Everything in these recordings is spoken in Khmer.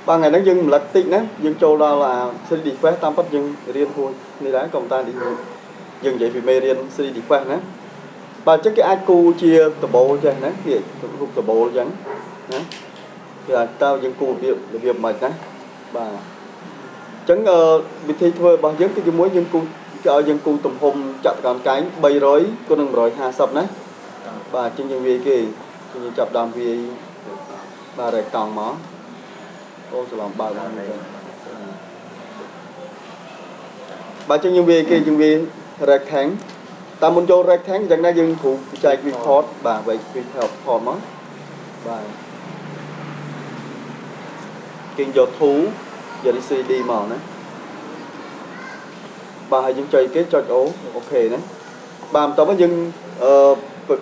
បាទថ្ងៃហ្នឹងយើងរំលឹកតិចណាយើងចូលដល់អា 3D Face តាមពិតយើងរៀនហួចនេះដែរក៏តែយើងនិយាយពីមេរៀន 3D Face ណាបាទអញ្ចឹងគេអាចគូជាដបូលចេះណាគេរូបដបូលអញ្ចឹងណាគេអាចតើយើងគូរបៀបម៉េចណាបាទអញ្ចឹងវិធីធ្វើរបស់យើងគឺជាមួយយើងគូគេឲ្យយើងគូទំហំចតុកោណកែង300គុណនឹង150ណាបាទអញ្ចឹងយើងវាយគេយើងចាប់ដើមវាយបាទរែកតង់មកអូច្រឡំបើកមកនេះបាទអញ្ចឹងយើងវាយគេយើងវាយ rectangle តាមមុនចូល rectangle យ៉ាងណាយើងគ្រូចែក report បាទវាយ report មកបាទគេយក tool យក 3D មកណាបាទហើយយើងចុចគេចុចអូអូខេណាបាទបន្ទាប់មកយើង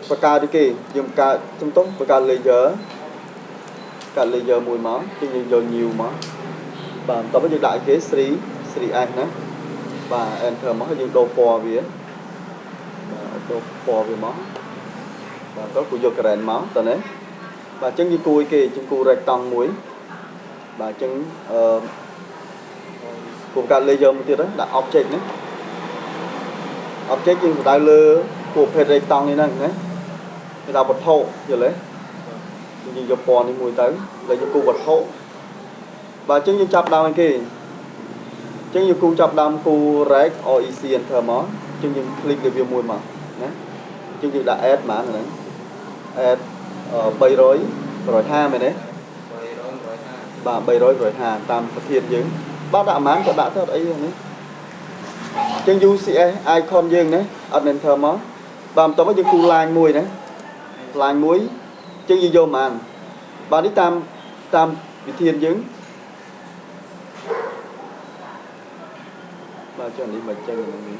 បង្កើតគេយើងបង្កើតជំទង់បង្កើត layer កាត់ layer មួយមកជាងយើងយក new មកបាទបន្ទាប់មកយើងដាក់គេ 3 3S ណាបាទ enter មកហើយយើងដូរពណ៌វាបាទដូរពណ៌វាមកបាទទៅគូយក current មកតើណាបាទអញ្ចឹងយើងគូឲ្យគេយើងគូ rectangle មួយបាទអញ្ចឹងអឺគូកាត់ layer មួយទៀតដាក់ object ណា object យើងសំដៅលើប្រភេទ rectangle នេះហ្នឹងណាគេថាវត្ថុយល់ទេយើងយកពណ៌នេះមួយទៅលើយើងគូវត្ថុបាទអញ្ចឹងយើងចាប់ដើមឲ្យគេអញ្ចឹងយើងគូចាប់ដើមគូ rec rec enter មកអញ្ចឹងយើង click លើវាមួយមកណាអញ្ចឹងយើងដាក់ add ហ្មងហ្នឹង add 300 150មែនទេ 300 បាទ300 150តាមប្រធានយើងបាទដាក់អាម៉ានក៏ដាក់ទៅអត់អីទេនេះអញ្ចឹង UCS icon យើងណាអត់ enter មកបាទបន្ទាប់មកយើងគូ line មួយណា line មួយអញ្ចឹងយើងយកហ្មងបាទនេះតាមតាមវិធានយើងបាទចុះនេះមកចេញហ្នឹងនេះ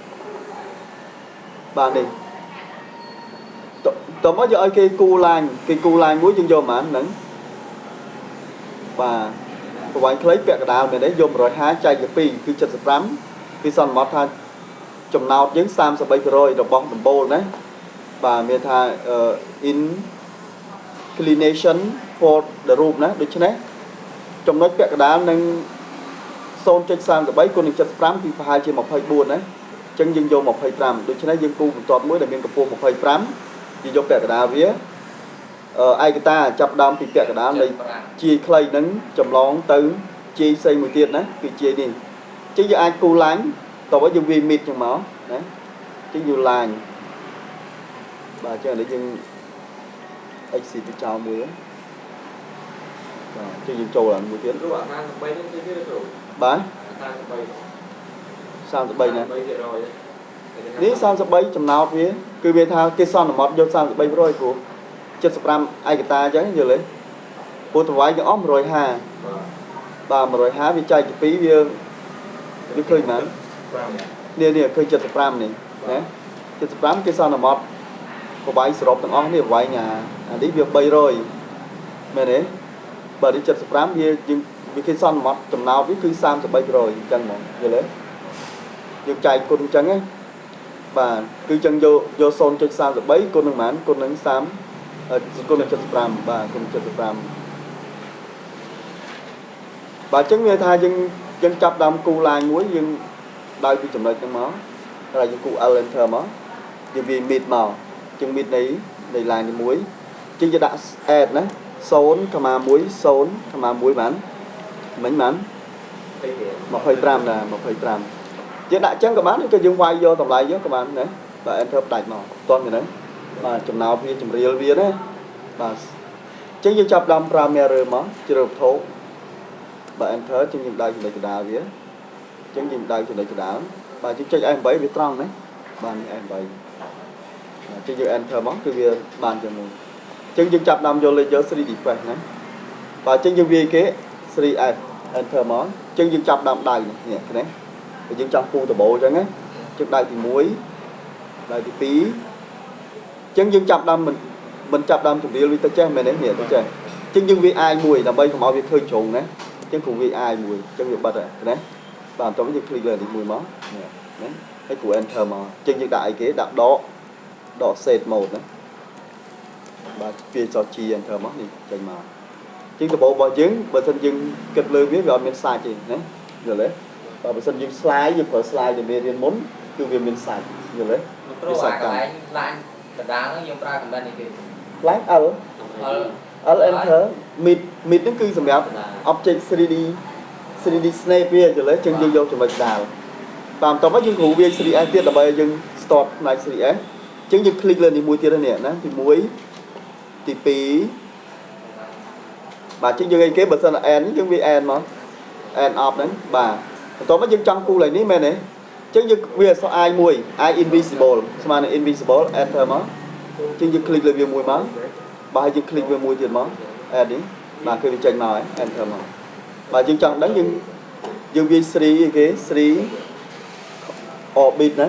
បាទនេះតមកយកឲ្យគេគូ line គេគូ line មួយយើងយកហ្មងហ្នឹងបាទប្រវែងខ្លីពាក់កណ្ដាលមែនទេយក150ចែកជា2គឺ75គឺសន្មតថាចំណោតយើង33%របស់ដំបូលណាបាទមានថា inclination for the roof ណាដូច្នេះចំណុចពាក់កណ្ដាលនឹង0.33គុណនឹង75គឺប្រហែលជា24ណាអញ្ចឹងយើងយក25ដូច្នេះយើងគូបន្ទាត់មួយដែលមានកម្ពស់25យើងយកពាក់កណ្ដាលវាឯកតាចាប់ដើមពីពាក់កណ្ដាលនៃជាយខ្លីនឹងចម្លងទៅជាយផ្សេងមួយទៀតណាគឺជាយនេះអញ្ចឹងយើងអាចគូ line តោះយើងវា mid ចឹងមកណាអញ្ចឹងយើង line បាទអញ្ចឹងនេះយើង exit ទៅចោលមួយបាទអញ្ចឹងយើងចូលអាមួយទៀត គ្រូអា33នេះគឺគ្រូ បាទ 33 33ណា 3% នេះ33ចំណោតវាគឺវាថាគេសន្មត់យក33%ព្រោះ75ឯកតាអញ្ចឹងយល់ទេព្រោះតម្លៃទាំងអស់150 បាទ បាទ150វាចែកជា2វាវាឃើញប៉ុន្មាននេះនេះឃើញ75នេះណា75គេសន្មត់ប្រវាយសរុបទាំងអស់នេះប្រវាយអានេះវា300មែនទេបើនេះ75វាយើងវាគេសន្មត់ចំណោតវាគឺ33%អញ្ចឹងហ្មងយល់ទេយើងចែកគុណអញ្ចឹងណាបាទគឺចឹងយកយក0.33គុណនឹងប៉ុន្មានគុណនឹង30គុណនឹង75បាទគុណ75បាទអញ្ចឹងវាថាយើងយើងចាប់ដើមគូ line មួយយើងដៅពីចំណុចហ្នឹងមកហើយយើងគូ L enter មកយើងវា mid មកអញ្ចឹង mid នៃនៃ line នេះមួយអញ្ចឹងយើងដាក់ add ណា0,1 0,1បានមិញបាន25ណា25យើងដាក់អញ្ចឹងក៏បានក៏យើងវាយយកតម្លៃយកក៏បានណាបាទ enter ផ្ដាច់មកតោះហ្នឹងបាទចំណោទវាជំរាលវាណាបាទអញ្ចឹងយើងចាប់ដើមប្រើ mirror មកជ្រើសវត្ថុបាទ enter អញ្ចឹងយើងដៅចំណុចកណ្ដាលវាអញ្ចឹងយើងដៅចំណុចកណ្ដាលបាទយើងចុច F8 វាត្រង់ណាបាទនេះ F8 បាទអញ្ចឹងយើង enter មកគឺវាបានជាមួយអញ្ចឹងយើងចាប់ដើមយក layer 3D face ណាបាទអញ្ចឹងយើងវាយគេ 3F enter មកអញ្ចឹងយើងចាប់ដើមដៅនេះឃើញទេយើងចង់គូដបូលអញ្ចឹងណាអញ្ចឹងដៅទី1ដៅទី2អញ្ចឹងយើងចាប់ដើមមិនមិនចាប់ដើមជំរាលវាទៅចេះមែនទេនេះទៅចេះអញ្ចឹងយើងវា I មួយដើម្បីកុំឲ្យវាឃើញជ្រុងណាអញ្ចឹងគ្រូវា I មួយអញ្ចឹងវាបិទហើយណាបាទបន្ទាប់មកយើង click លើនេះមួយមកនេះណាហើយគ្រូ enter មកអញ្ចឹងយើងដាក់អីគេដាក់ដកដក shade mode ណាបាទវាចុច G enter មកនេះចេញមក ជាងដំបូងរបស់យើងបើសិនយើងគិតលើវាវាអត់មានសាច់ទេណាយល់ទេបើបើសិនយើង slide យើងប្រើ slide ដែលមេរៀនមុនគឺវាមានសាច់យល់ទេ គ្រូអាកន្លែង line កណ្ដាលហ្នឹងយើងប្រើ command នេះគេ line L L L enter mid mid ហ្នឹងគឺសម្រាប់ object 3D 3D snap វាយល់ទេចឹងយើងយកចំណុចដាលតាមតមកយើងគ្រូវា 3S ទៀតដើម្បីឲ្យយើង start ផ្នែក 3S ចឹងយើង click លើនេះមួយទៀតនេះណាទី1ទី2បាទចឹងយើងអីគេបើសិន n យើងវា n មក n off ហ្នឹងបាទបន្ទាប់មកយើងចង់គូកន្លែងនេះមែនទេចឹងយើងវាអក្សរ i មួយ i invisible ស្មើនឹង invisible enter មកចឹងយើង click លើវាមួយមកបាទហើយយើង click វាមួយទៀតមក add នេះបាទគឺវាចេញមកហើយ enter មកបាទយើងចង់ដឹងយើងយើងវាយ3អីគេ3 orbit ណា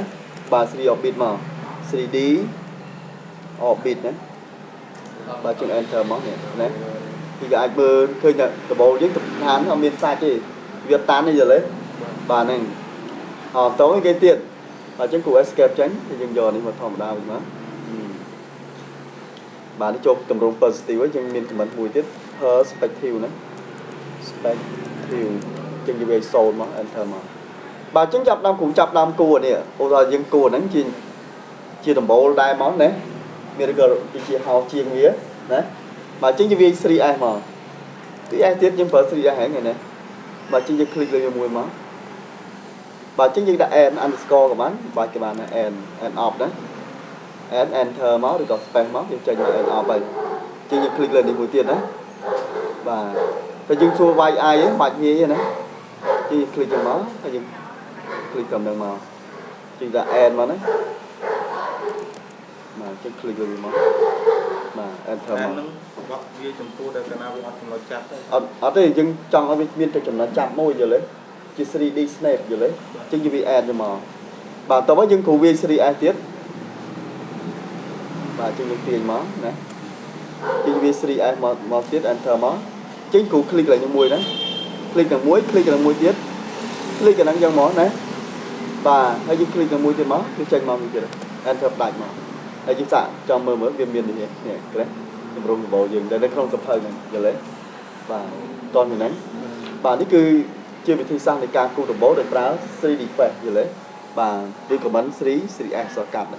បាទ3 orbit មក 3D orbit ណាបាទយើង enter មកនេះណាគឺគេអាចមើលឃើញថាដំបូលយើងឋានអត់មានសាច់ទេវាតាន់ទេយល់ទេបាទហ្នឹងអតោះគេទៀតបាទអញ្ចឹងគ្រូ escape ចេញយើងយកនេះមកធម្មតាវិញមកបាទនេះចូលតម្រង positive ហើយយើងមាន command មួយទៀត perspective ណា perspective ចឹងយើងវាយ0មក enter មកបាទអញ្ចឹងចាប់ដើមគ្រូចាប់ដើមគួរនេះឧទាហរណ៍យើងគួរហ្នឹងជាជាដំបូលដែរមកណាមានឬក៏ជាហោជាងវាណាបាទអញ្ចឹងយើងវាយ 3S មក 3S ទៀតយើងប្រើ 3S ហ្នឹងណាបាទអញ្ចឹងយើង click លើវាមួយមកបាទអញ្ចឹងយើងដាក់ n underscore ក៏បានបាទក៏បានដែរ n n off ណា n enter មកឬក៏ space មកយើងចេញមក n off ហើយអញ្ចឹងយើង click លើនេះមួយទៀតណាបាទតែយើងសួរ yi ហ្នឹងបាច់ងាយទេណាយើង click ចឹងមកហើយយើង click ត្រឹមហ្នឹងមកយើងដាក់ n មកណាបាទចឹង click លើវាមកបាទ enter មក ហ្នឹងរបស់វាចំពោះដែលកាលណាវាអត់ចំណុចចាប់ទេ អត់អត់ទេយើងចង់ឲ្យវាមានតែចំណុចចាប់មួយយល់ទេជា 3D snap យល់ទេចឹងយើងវា add ទៅមកបាទតោះមកយើងគ្រូវា 3S ទៀតបាទចឹងយើងទាញមកណាចឹងវា 3S មកមកទៀត enter មកចឹងគ្រូ click កន្លែងនេះមួយណា click នឹងមួយ click នឹងមួយទៀត click កន្លែងចឹងមកណាបាទហើយយើង click នឹងមួយទៀតមកវាចេញមកមួយទៀត enter ផ្ដាច់មកហើយយើងសាកចង់មើលមើលវាមាននេះនេះក្រេះតម្រងដំបូលយើងដែលនៅក្នុងសភៅហ្នឹងយល់ទេបាទតោះនេះហ្នឹងបាទនេះគឺជាវិធីសាស្ត្រនៃការគូរដំបូលដោយប្រើ 3D Face យល់ទេបាទឬ command 3 3S សកាត់ណា